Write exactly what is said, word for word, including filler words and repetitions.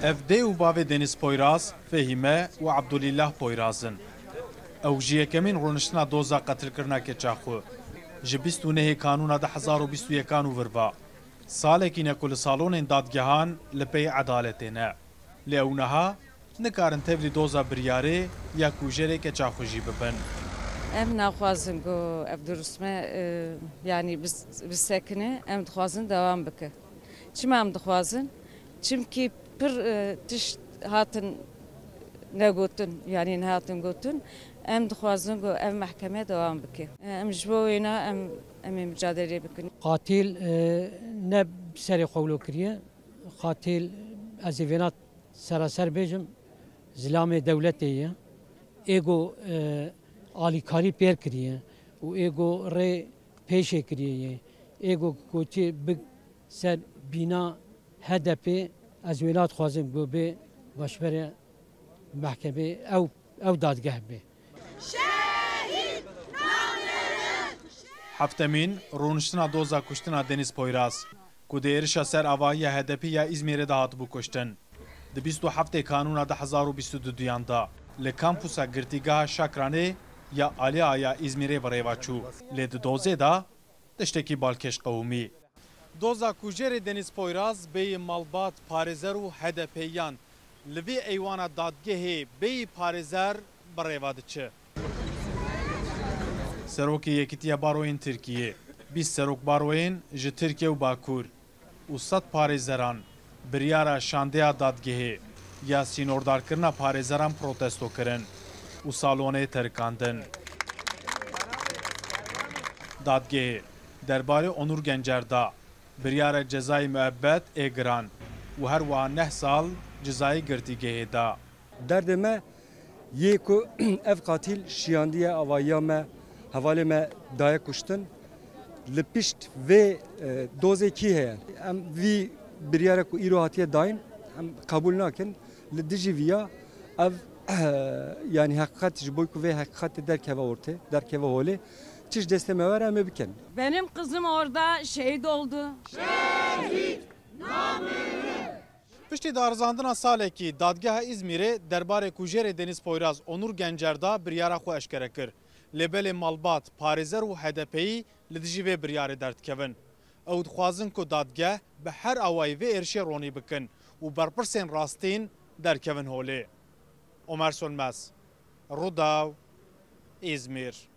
Ev dê û bavê Deniz Poyraz, Fehîme û Abdulîllah Poyraz in. Ew ji yekemîn rûniştina doza qetilkirina keça xwe, ji bîst û nehê Kanûna du hezar û bîst û yekan û vir ve, salekî ne ku li salonên dadgehan li pey edaletê ne. Lê ew niha nikarin tevlî doza biryarê ya kujerê keça xwe jî bibin. Em naxwazin ku ev durusme, e, yanî bis-, bisekine, em dixwazin dewam bike. Çima em dixwazin? Çimkî pir, e, tişt hatin negotin, yanî nehatin gotin. Em dixwazin ku ev mehkeme dewam bike. E, em ji bo wêna em, em ê micadelê bikin. Qatil, e, ne serê xwe wilo kiriye. Qatil, ez ê vêna seraser bêjim, zilamê dewletê ye. Ê ku, e, alîkarî pêr kiriye û ê ku rê pêşê kiriye ye. Ê ku gotiye bi ser bîna H D P, ez wêna dixwazim ku bê başberê mehkemê ew, ew dadgeh bê. Heftemîn rûniştina doza kuştina Deniz Poyraz, ku di êrişa ser avahiya H D P ya Îzmîrê de hatibû kuştin, di bîst û heftê Kanûna du hezar û bîst û duduyan de li kampusa girtîgeha Şakranê ya Alîa ya Îzmîrê bi rê ve çû, lê di dozê de tiştekî balkêş qewimî. Doza kujerê Deniz Poyraz bêyî malbat, parêzer û H D P'yan li vê eywana dadgehê bêyî parêzer bi rê ve diçe. Serokê Yekîtiya Baroyên Tirkiyê, bîst serok baroyên ji Tirkiye û Bakur û sed parêzeran biryara şandeya dadgehê ya sînordarkirina parêzeran protesto kirin û salonê terikandin. Dadgehê derbarê Onur Gencer da biryara cezayê muebbet ê giran û her wiha neh sal cezayê girtîgehê da. Derdê me yê ku ev qatîl şiyandiye avahiya me, hevalê me daye kuştin. Li pişt vê, e, dozê kî heye? Em vî biryara ku îro hatiye dayîn, em qebûl nakin. Li dijî viya ev, yanî heqîqet ji bo ku vê heqîqetê derkeve ortê, derkeve holê, çi ji destê me were em ê bikin. Benim kızım orada şehit oldu. Piştî darizandina salekî, Dadgeha Îzmîrê derbarê kujerê Deniz Poyraz Onur Gencer da biryara xwe eşkere kir. Lê belê malbat, parêzer û H D P'yî li dijî vê biryarê derdikevin. Ew dixwazin ku dadgeh bi her awayî vê êrişê ronî bikin û berpirsên rastîn derkevin holê. Omer Sönmez, Rûdaw, Îzmîr.